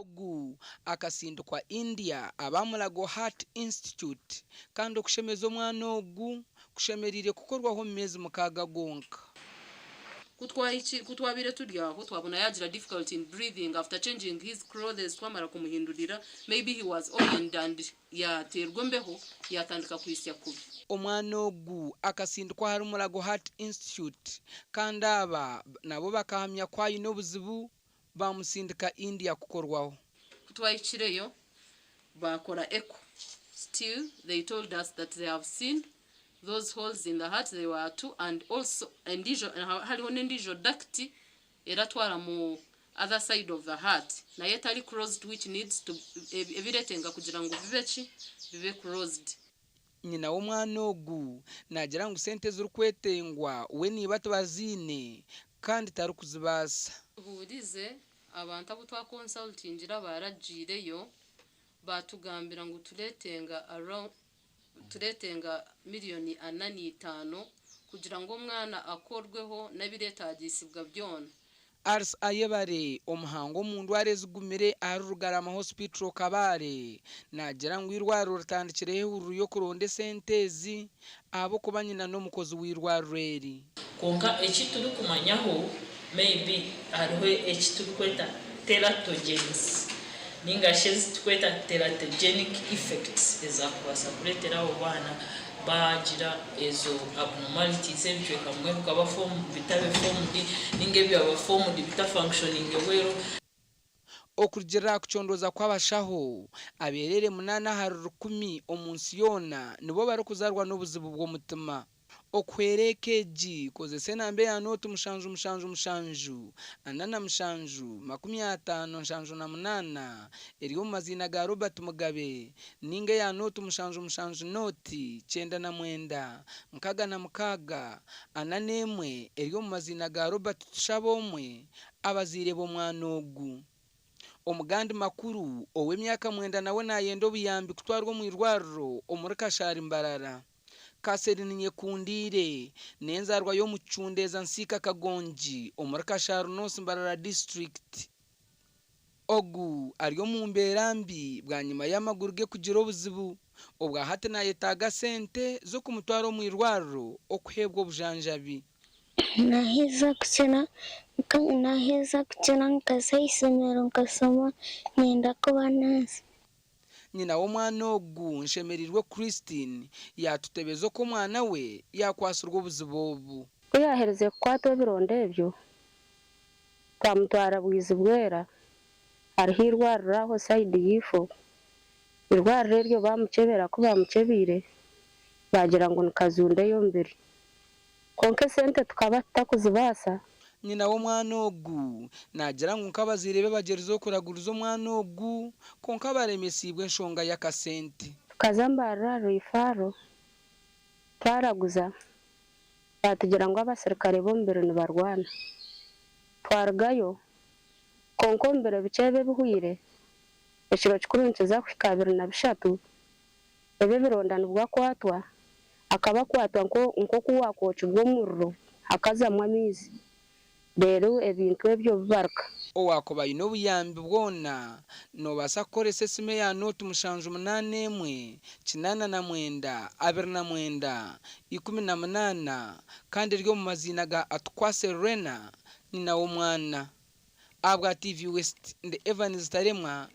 Ogu akasindikwa India aba Mulago Heart Institute kandi okushemeza omwana ogu kushemereire kukorwaho omu meezi mukaaga gonka. Ku twahiki ku twabaire turi aho twabona yaagira difficulty in breathing after changing his clothes twamara kumuhindurira maybe he was opened and yaateerwa embeho yaatandika kwitsya kubi. Omwana ogu akasindikwa ahari Mulago Heart Institute kandi aba nabo bakahamya ku aine obuzibu baamutsindika India kukorwaho. Ku twahikireyo baakora echo still they told us that they have seen those holes in the heart they were two and also endiijo hariho n'endiijo duct eratwara mu other side of the heart nayo etari closed which needs to ebiretenga kugira ngu bibe ki bibe closed. Nyina w'omwana ogu naagira ngu sente ezirikwetengwa we na iba tibaziine kandi tarikuzibaasa. Tubuurize abantu abu twa consultingire abaaragiireyo baatugambira ngu tureetenga around tureetenga miriyoni ana na itaano kugira ngu omwana akorweho n'ebireetaagisibwa byona. Alice Ayebare, omuhangu omu ndwara ezigumire ahari Rugarama Hospital Kabale, naagira ngu eirwariro ritandikireho ehururu y'okuronda esente ezi ahabw'okuba nyina n'omukozi w'eirwariro eri. Kwonka eki turikumanyaho maybe hariho eki turikweta teratogens ninga shi ezi turikweta teratogenic effects ezakubaasa kureetera abo baana baagira ezo abnormalities ebicweka bimwe bikaba bitabe formed ninga ebyaba formed bita functioninge well. Okurugiirira aha kucondooza kw'abashaho, abeereere munaana ahari rukumi omu nsi yoona nibo barikuzaarwa n'obuzibu bw'omutima. Okuhwera eka egi, kozesa enamba eya nooti mushanju mushanju mushanju, ana na mushanju, makumi ataano nshanju na munaana eri omu maziina ga Robert Mugabe ninga eya nooti mushanju mushanju nooti kyenda na mwenda, nkaga na mukaaga, ana n'emwe eri omu maziina ga Robert Tushabe-omwe, abazaire b'omwana ogu. Omu gandi makuru, ow'emyaka mwenda nawe nayenda obuyambi kutwarwa omu irwariro omuri Kashari Mbarara. Catherine Nyekundiire n'enzaarwa y'omu Kicundeeza Nsiika Kagongi omuri Kasharu North Mbarara District. Ogu ari omu mbeera mbi bwanyima y'amaguru ge kugira obuzibu. Obwa hati nayetaaga sente z'okumutwara omu irwariro okuheebwa obujanjabi. Naheeza kukira, naheeza kukira nkaza aha ishomero nkashoma niinyenda kuba nurse. Nyina w'omwana ogu, Nshemereirwe Christine, yaatutebeza oku omwana we yaakwatsirwe obuzibu obu. Ku yaaherize kukwatwa ebironda ebyo, twamutwara Bwizibwera hariho eirwariro aho sayidi y'eifo. Eirwariro eryo baamukyebera ku baamukyebeire baagira ngu ni kazunda ey'omubiri. Kwonka esente tukaba tutakuzibaasa. Nyina w'omwana ogu naagira ngu nk'abazaire be bagyerizeho kuraguriza omwana ogu kwonka baremesiibwe enshonga y'akasente. Tukaza Mbarara aha rwifaaro twaraguza baatugira ngu abasirikare b'omubiri nibarwana. Twarugayo kwonka omu biro bikye ebi ebihweire, ekiro kikuru nikiza kuhika 23, Ebi ebironda nibwo akwatwa, akaba akwatwa nk'oku waakwokibwa omuriro hakazamu amaizi, reero ebintu ebyo bibaruka. Owaakuba aine obuyambi bwona, noobaasa kukoresa esimu eya nooti mushanju munaana emwe, 89, 29, 18 kandi eri omu maziina ga Atukwase Rena, nyina w'omwana. Ahabwa TV West, ndi Evans Taremwa.